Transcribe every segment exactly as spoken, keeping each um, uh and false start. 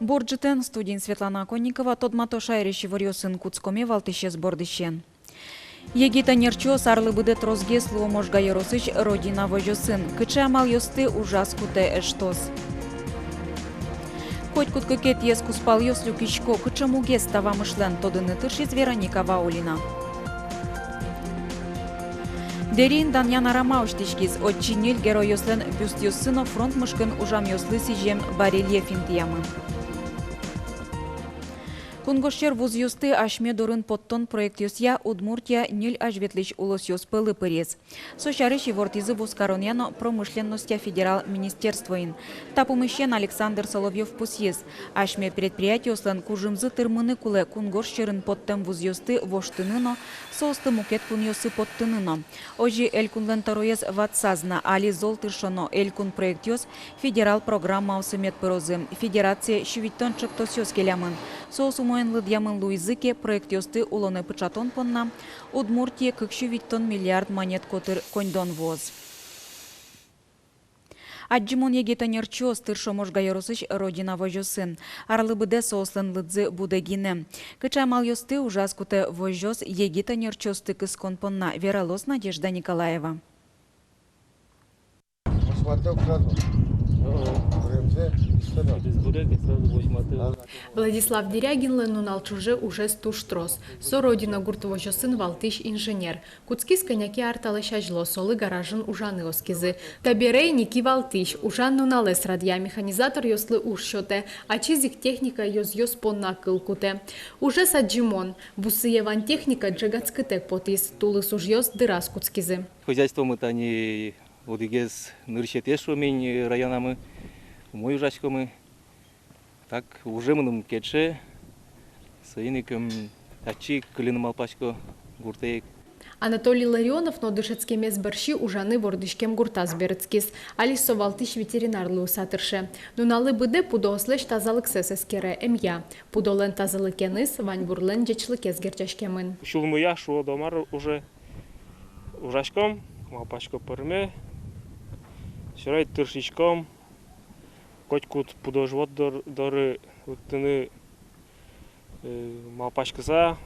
Бур ӝытэн! Студиын Светлана Оконникова. Тодмато шаерысь иворъёсын. Кутскомы валтӥсез бордысен. Егит ӧнерчиос арлы быдэ тросгес луо Можга ёросысь «Родина» возёсын. Кыӵе амалъёсты ужаз кутэ эштос? Котькуд кыкетӥез кузпалъёс люкисько. Кыӵе мугез та вамышлэн, тодыны тыршиз Вероника Ваулина. Дэриын данъян арама усьтӥськиз. Отчы ньыль геройёслэн бюстъёссы но фронт мышкын ужамъёслы сӥзем барельеф интыямын. Кунгож сьӧр вузъёсты асьме дорын поттон проектъёсъя Удмуртия ньыль азьветлӥсь улосъёс пӧлы пыриз. Со сярысь ивортӥзы вузкаронъя но промышленностья федерал министерствоын. Та пумысен Александр Соловьёв пусйиз: асьме предприятиослэн кужымзы тырмыны кулэ кунгож сьӧрын поттэм вузъёсты воштыны но, соосты мукет кунъёсы поттыны но. Озьы элькунлэн тӧроез ватсаз на: али зол тыршоно, элькун проектъёс федерал программаосы мед пырозы. Федерацие сю витьтон чектосъёс келямын. Соос умоен лыдъямын луизы ке, проектъёсты улонэ пыӵатон понна Удмуртие кык сю витьтон миллиард манет котыр коньдон вуоз. Адӟымон егит ӧнерчиос тыршо Можга ёросысь «Родина» возёсын. Арлы быдэ соослэн лыдзы будэ гинэ. Кыӵе амалъёсты ужаз кутэ возёс егит ӧнерчиосты кыскон понна, вералоз Надежда Николаева. Владислав Дерягинлэн нунал ӵоже ужез туж трос. Со «Родина» гурт возёсын валтӥсь инженер. Кутскиз кӧня ке ар талэсь азьло, солы гаражын ужаны оскизы. Табере ини кивалтӥсь, ужан нуналэз радъя, механизаторъёслы уж сётэ, ачиз ик техника ёзъёс понна кыл кутэ. Ужез адӟымон. Бусые вань техника ӝегатскытэк потӥз, тулыс ужъёс дыраз кутскизы. Хозяйствомы тани одӥгез нырысетӥез, шуом ини, районамы, умой ужаськомы. Так, уже мыным кельше, соин ик, м, татчы ик кыльыны малпасько, гуртэ ик. Анатолий Ларионов но дышетскемез бӧрсьы ужаны вордӥськем гуртаз берытскиз. Али со валтӥсь ветеринар луыса тырше. Нуналлы быдэ пудоослэсь тазалыксэс эскере, эмъя. Пудолэн тазалыкеныз ваньбурлэн ӟечлыкез герӟаськемын. Сюлмыя, шуод-а мар, уже ужаськом, малпасько пӧрме, сюрес тыршиськом. Котькуд пудо-живот дор-, доры лыктыны, э, малпаськыса,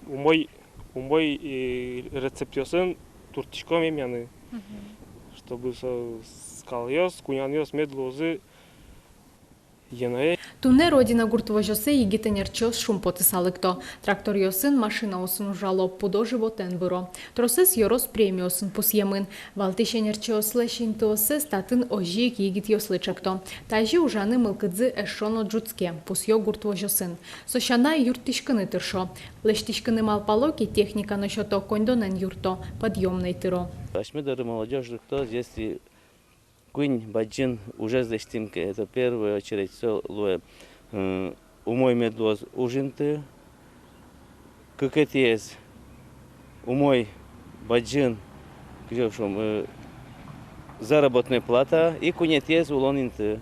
умой, умой, э, рецептъёсын туртӥськом эмъяны, чтобы со скалъёс, кунянъёс мед луозы йӧное. Туннэ «Родина» гурт возёсы егит ӧнерчиос шумпотыса лыкто. Тракторъёсын, машинаосын ужало, пудо-животэн выро. Тросэз ёрос премиосын пусъемын. Валтӥсь ӧнерчиослэсь интыоссэс татын озьы ик егитъёслы ӵекто. Тазьы ужаны мылкыдзы эшшо но ӝутске, пусъё гурт возёсын. Со сяна юрттӥськыны тыршо. Лэсьтӥськыны малпало ке, техника но сёто, коньдонэн юртто, подъёмной тыро. Асьме доры молодёжь лыктоз, если куинь бадӟын ужез лэсьтӥм ке, это в первую очередь со луэ, э, умой мед луоз уж инты, кыкетӥез умой бадӟын, кызьы шуом, э, заработной плата и куинетӥез улон инты.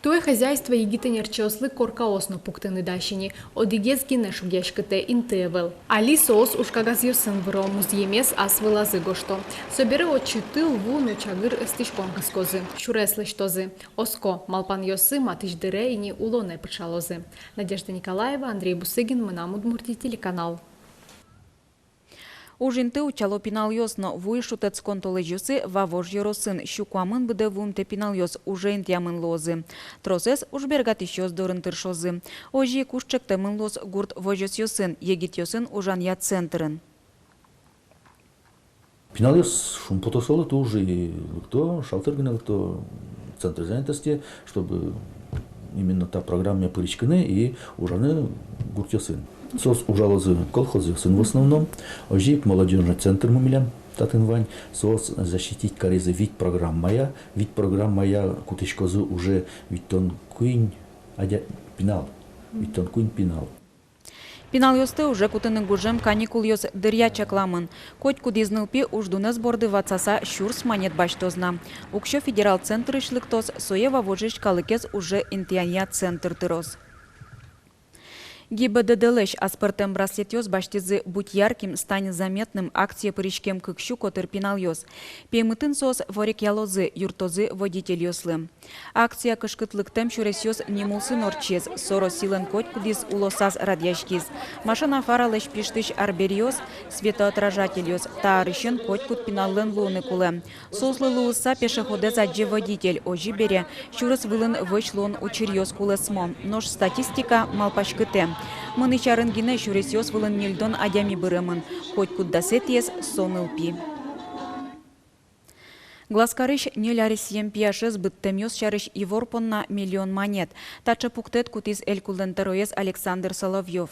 Туэ хозяйство егит ӧнерчиослы коркаос но пуктыны дась ини. Одӥгез гинэ шугъяськытэ, инты ӧвӧл. Али соос ужкагазъёсын выро, музъемез ас вылазы гожто. Собере отчы тыл, ву но чагыр эстӥськон кыскозы, сюрес лэсьтозы. Оско, малпанъёссы матысь дыре ини улонэ пыӵалозы. Надежда Николаева, Андрей Бусыгин, «Мынам Удмуртие» телеканал. Уж инты утчало пиналъёс но. Вуи шутэтскон толэзьёсы Вавож ёросын сю куамын быдэ вуымтэ пиналъёс уже интыямын луозы. Тросэз ужбергатӥсьёс дорын тыршозы. Озьы ик уж ӵектэмын луоз гурт возёсъёсын, егитъёсын ужанъя центрын. Пиналъёс шумпото солы, туж ик лыкто, шалтыр гинэ лыкто центр занятости, чтобы именно та программае пыриськыны и ужаны гуртъёсын. Соос ужалозы колхозъёсын в основном, озьы ик молодёжный центрмы милям татын вань, соос защитить каризы вить программая, вить программая кутӥськозы уже витьтон куинь адя-, пинал, витьтон куинь пинал. Пиналъёсты уже кутыны гужем каникулъёс дыръя чакламын. Котькудӥз нылпи уждунэз борды ватсаса сюрс манет басьтоз на. Уксё федерал центрысь лыктоз, сое Вавожысь калыкез уже интыянъя центр тыроз. ГИБДД-лэсь аспӧртэм браслетъёс басьтӥзы «Будь ярким, стань заметным» акцие пыриськем кык сю котыр пиналъёс. Пеймытын соос ворекъялозы, юрттозы водительёслы. Акция кышкытлыктэм сюресъёс ним улсын ортчиз, со Россилэн котькудӥз улосаз радъяськиз. Машина фаралэсь пиштӥсь арбериос, светоотражательёс, та арысен котькуд пиналлэн луыны кулэ. Соослы луыса пешеходэз адӟе водитель, озьы бере, сюрес вылын вӧсь луон учыръёс кулэсмо. Нош статистика малпаськытэ. Мынӥсь арын гинэ сюресъёс вылын ньыльдон адями быремын, котькуд дасэтӥез со нылпи. Глазкарысь ньыль аресъем пияшез быдтэмъёс сярысь ивор понна миллион манет. Таӵе пуктэт кутӥз Элькунлэн тӧроез Александр Соловьёв.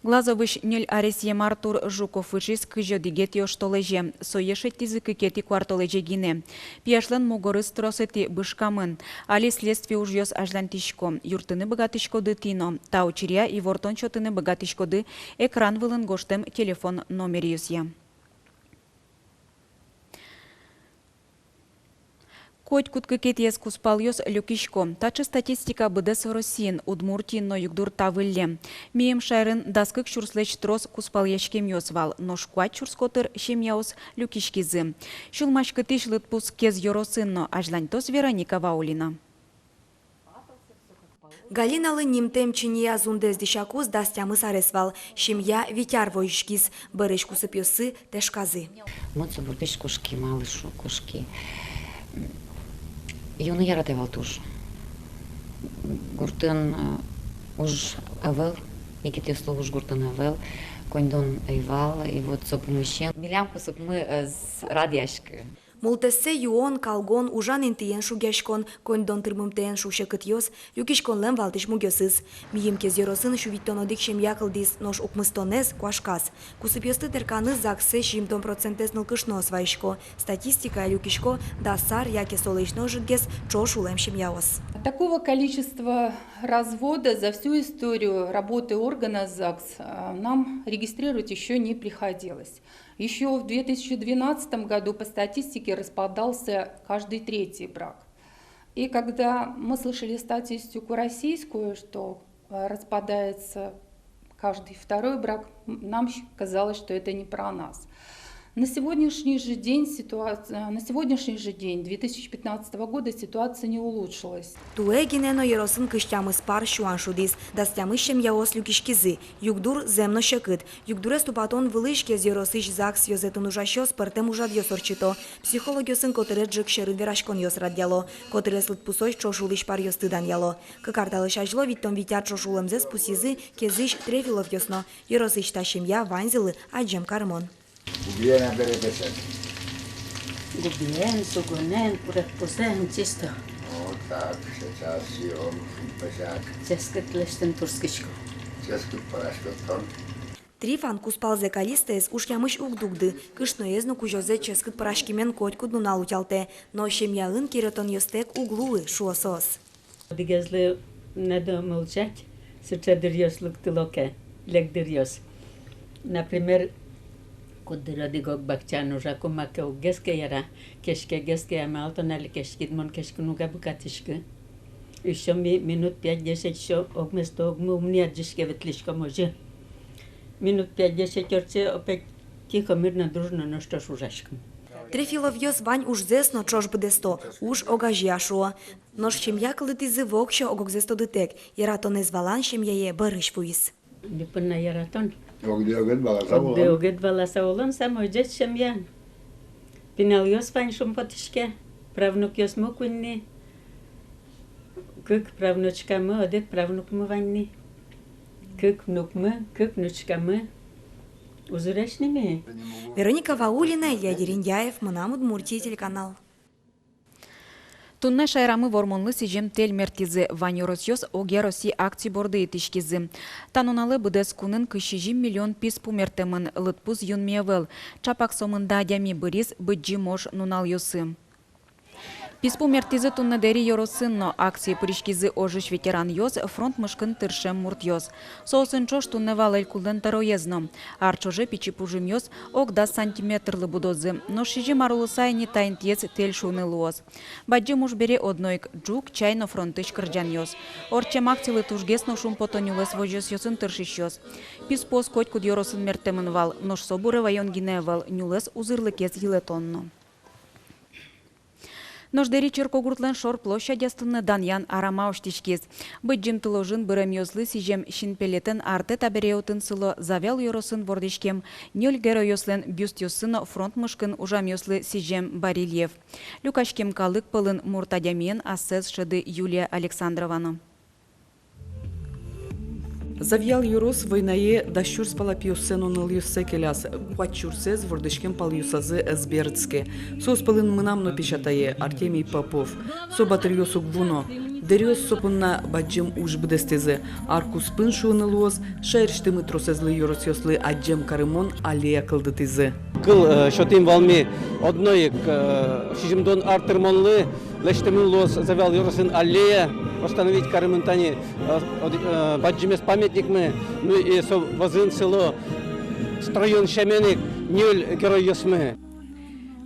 Глазовысь ньыль аресъем Артур Жуков выжиз кызь одӥгетӥ оштолэзе, сое шедьтӥзы кыкетӥ куартолэзе гинэ. Пияшлэн мугорыз тросэтӥ бышкамын. Али следствие ужъёс азьланьтӥсько. Юрттыны быгатӥськоды тӥ но. Та учыръя ивортон сётыны быгатӥськоды экран вылын гожтэм телефон номеръёсъя. Котькуд кыкетӥез кузпалъёс люкисько. Таӵе статистика быдэс Россиын, Удмуртиын но югдур та выллем. Мием шаерын дас кык сюрслэсь трос кузпалъяськемъёс вал, нош куать сюрс котыр семьяос люкиськизы. Сюлмаськытӥсь лыдпус Кез ёросын но, азьланьтоз Вероника Ваулина. Галиналы нимтэм чиньыяз ундэс дӥсякуз дас тямыс арес вал. Семья вить ар возиськиз, бӧрысь кусыпъёссы тэшказы. Мон со гуртысь кошки, малы шуо, кошки. Юны яратэ вал туж. Гуртын, э, уж ӧвӧл, егитъёслы уж гуртын ӧвӧл, коньдон ӧй вал, и вот со пумысен милям кусыпмы, э, ӧз радъяськы. Мултэссэ юон, калгон, ужан интыен шугъяськон, коньдон тырмымтэен шуг-секытъёс — люкиськонлэн валтӥсь мугъёсыз. Мием Кез ёросын сю витьтон одӥг семья кылдӥз, нош укмыстонэз куашказ. Кусыпъёсты тэрканы ЗАГСэ сизьымдон процентэз нылкышноос вайисько. Статистикая люкисько дас ар яке солэсь но ӝытгес ӵош улэм семьяос. Такого количества развода за всю историю работы органа ЗАГС, а, нам регистрировать ещё не приходилось. Ещё в две тысячи двенадцатом году по статистике распадался каждый третий брак. И когда мы слышали статистику российскую, что, э, распадается каждый второй брак, м, нам щ-, казалось, что это не про нас. На сегодняшний же день ситуация, на сегодняшний же день две тысячи пятнадцатого года ситуация не улучшилась. Туэ гинэ но ёросын кызь тямыс пар сюан шудӥз, дас тямыс семьяос люкиськизы. Югдур зэм но секыт. Югдурез тупатон вылысь Кез ёросысь ЗАГС ёзэтын ужасьёс пӧртэм ужрадъёс ортчыто. Психологъёсын котырес ӝӧк сьӧрын вераськонъёс радъяло. Котырес лыдпусозь ӵош улӥсь паръёсты данъяло. Кык ар талэсь азьло витьтон вить ар ӵош улэмзэс пусйизы Кезысь Трефиловъёс но. Ёросысь та семья ваньзылы адӟем карымон. Губиен-а бере песяк? Губиен, сугонэн, курегпузэн, чисто. Вот так, сейчас съём песяк. Ческыт лэсьтыны турттӥсько. Ческыт пӧраськод тон. Трифан кузпалзэ Калистаез ушъямысь уг дугды, кышноез но кузёзэ ческыт пӧраськемен котькуд нунал утялтэ, но семьяын керетонъёстэк уг луы, шуо соос. Одӥгезлы надо молчать, сыӵе дыръёс лыктыло ке, лек дыръёс. Например, куддыръя одӥг-ог бакчаын ужаку, маке уггес ке яра, кеськегес ке, а малы тон али кеськид, мон кеськыны уг быгатӥськы. Ещё ми-, минут пять-десять ещё огмес-то огмы ум ни адӟиське, ветлӥськом озьы. Минут пять-десять ортче, опять тихо, мирно, дружно нош ӵош ужаськом. Трефиловъёс вань ужзэс но ӵош быдэсто, уж огазея, шуо. Нош семья кылдытӥзы воксё ог-огзэс тодытэк, яратонэз валан семьяе бӧрысь вуиз. Огды понна яратон. Огды огет валаса улон. Огды огет валаса улон — самой ӟеч семья. Пиналъёс вань, шумпотӥське, правнукъёсмы куинь ни. Кык правнучкамы, одӥг правнукмы вань ни. Кык внукмы, кык внучкамы. Узыресь ни ми. Вероника Ваулина, Илья Дерендяев, «Мынам Удмуртие» телеканал. Туннэ шаерамы Вормонлы сӥзем тэль мерттӥзы. Вань ёросъёс огъя Росси акци борды итӥськизы. Та нуналэ быдэс кунын кызь сизьым миллион писпу мерттэмын. Лыдпус юнме ӧвӧл. Чапак сомында адями быриз Быдӟым ож нуналъёсы. Писпу мерттӥзы туннэ Дэри ёросын но. Акцие пыриськизы ожысь ветеранъёс, фронт мышкын тыршем муртъёс. Соосын ӵош туннэ вал элькунлэн тӧроез но. Ар ӵоже пичи пужымъёс ог дас сантиметрлы будозы. Нош сизьым ар улыса ини та интыез тэль шуыны луоз. Бадӟым уж бере одно ик ӝук, чай но фронтысь кырӟанъёс. Ортчем акцилы тужгес но шумпото нюлэс возёсъёсын тыршисьёс. Писпуос котькуд ёросын мерттэмын вал, нош со буре ваён гинэ ӧвӧл, нюлэс узырлыкез йылэтон но. Нош Дэри черкогуртлэн шор площадяз туннэ данъян арама усьтӥськиз. Быдӟым тыл ожын быремъёслы сӥзем синпелетэн артэ табере отын сыло Завьял ёросын вордӥськем ньыль геройёслэн бюстъёссы но фронт мышкын ужамъёслы сӥзем барельеф. Люкаськем калык пӧлын мурт адямиен ассэз шӧды Юлия Александрова но. Завьял ёрос войнае дас сюрс пала пиоссэ но нылъёссэ келяз, куать сюрсэз вордӥськем палъёсазы ӧз берытске. Соос пӧлын мынам но песятае, Артемий Попов. Со батыръёс уг вуно. Дэриос со понна бадӟым уж быдэстӥзы. Ар куспын, шуыны луоз, шаерысьтымы тросэзлы ёросъёслы адӟем карымон аллея кылдытӥзы. Кыл, э, сётӥм вал ми одно ик, э, сизьымдон ар тырмонлы, лэсьтэмын луоз Завьял ёросын аллея, восстановить каремын тани, э, од-, э, бадӟымез памятникмы, ну и со вӧзын сыло стройён сямен ик ньыль геройёсмы.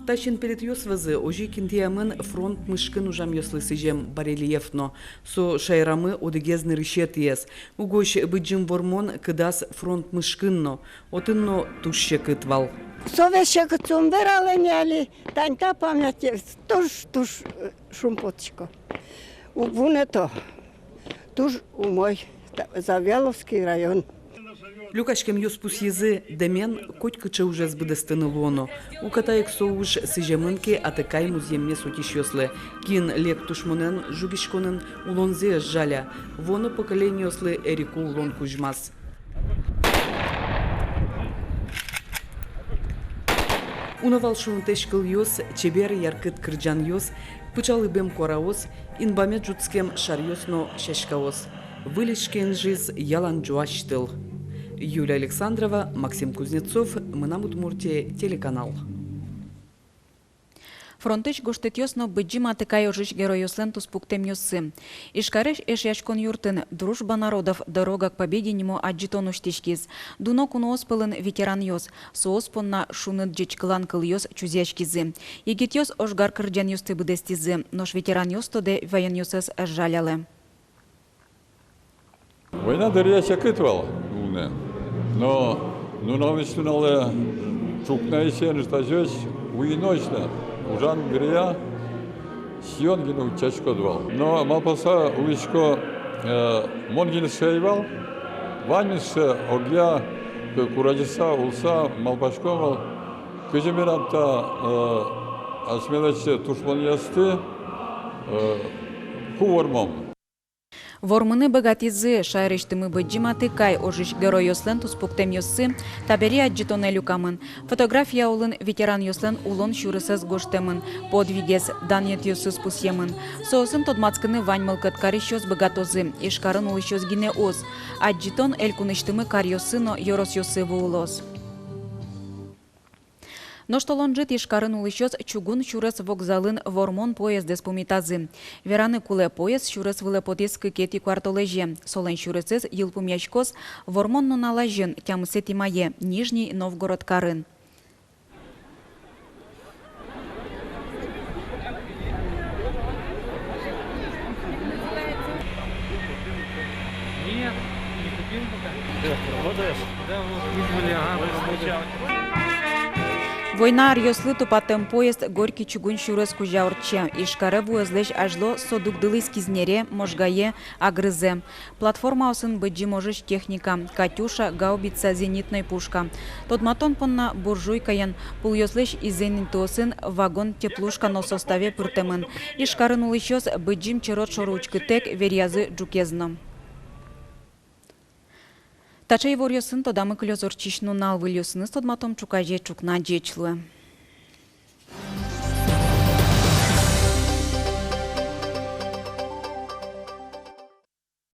Та синпелетъёс вӧзы озьы ик интыямын фронт мышкын ужамъёслы сӥзем барельеф но. Со шаерамы одӥгез нырысетӥез. Угось Быдӟым Вормон кыдаз фронт мышкын но. Отын но туж секыт вал. Со весь секыт, со ум вералэ ни али. Тани та памятник туж, туж, э, шумпотӥсько. Уг вунэто. Туж умой. Та-, Завьяловский район. Люкаськемъёс пусйизы, дэмен котькыӵе ужез быдэстыны луоно. Уката ик со уж сӥземын ке атыкай музъеммес утисьёслы, кин лек тушмонэн жугиськонын, улонзэ ӧз жаля, вуоно поколениослы эрику улон кузьмаз. Уно вал шунытэсь кылъёс, чебер яркыт кырӟанъёс, пыӵал ыбем куараос, инбаме ӝутскем шаръёс но сяськаос. Выль иське инжиз ялан ӝуась тыл. Юлия Александрова, Максим Кузнецов, «Мынам Удмуртие» телеканал. Фронтысь гожтэтъёс но Быдӟым Атыкай ожысь геройёслэн туспуктэмъёссы. Ижкарысь Эшъяськон юртын «Дружба народов. Дорога к победе» нимо адӟытон усьтӥськиз. Дуно куноос пӧлын ветеранъёс. Соос понна шуныт ӟечкылан кылъёс чузъяськизы. Егитъёс ожгар кырӟанъёсты быдэстӥзы, нош ветеранъёс тодэ ваёнъёссэс ӧз жалялэ. Война дыръя секыт вал улыны. Но нуналысь нуналэ ӵукнаысен ӝытазёзь уйин ӵош но ужан дыръя сиён гинэ утчаськод вал. Но малпаса улӥсько, э, мон гинэ сыӵе ӧй вал. Ваньмыз сыӵе огъя, э, курадӟыса, улыса малпасько вал, кызьы мынам та, э, асьмелэсь тушмонъёсты, э, ку вормом. Вормыны быгатӥзы. Шаерысьтымы Быдӟым Атыкай ожысь геройёслэн туспуктэмъёссы табере адӟытонэ люкамын. Фотография улын ветеранъёслэн улон сюресэз гожтэмын, подвигез, данъетъёссы пусъемын. Соосын тодматскыны вань мылкыд карисьёс быгатозы, Ижкарын улӥсьёс гинэ уз. Адӟытон элькунысьтымы каръёсы но ёросъёсы вуылоз. Нош толон ӝыт Ижкарын улӥсьёс чугун сюрес вокзалын Вормон поездэз пумитазы. Вераны кулэ, поезд сюрес вылэ потӥз кыкетӥ куартолэзе. Солэн сюресэз йылпумъяськоз Вормон нунал азьын, тямысэтӥ мае, Нижний Новгород карын. Нет, не купил пока. Да, вот, да, вот вызвали, ага, вот, вот. Война аръёслы тупатэм поезд Горький чугун сюрес кузя ортче. Ижкаре вуэзлэсь азьло со дугдылӥз Кизнере, Можгае, Агрызэ. Платформаосын Быдӟым ожысь техника: «Катюша», «Гаубица», зенитной пушка. Тодматон понна буржуйкаен, пулъёслэсь изэн интыосын вагон-теплушка но составе пыртэмын. Ижкарын улӥсьёс быдӟым черод шоры учкытэк веръязы ӝукез но. Таӵе иворъёсын тодамы кылёз ортчись нунал. Выльёсыныз тодматом ӵуказе ӵукна. Ӟеч луэ.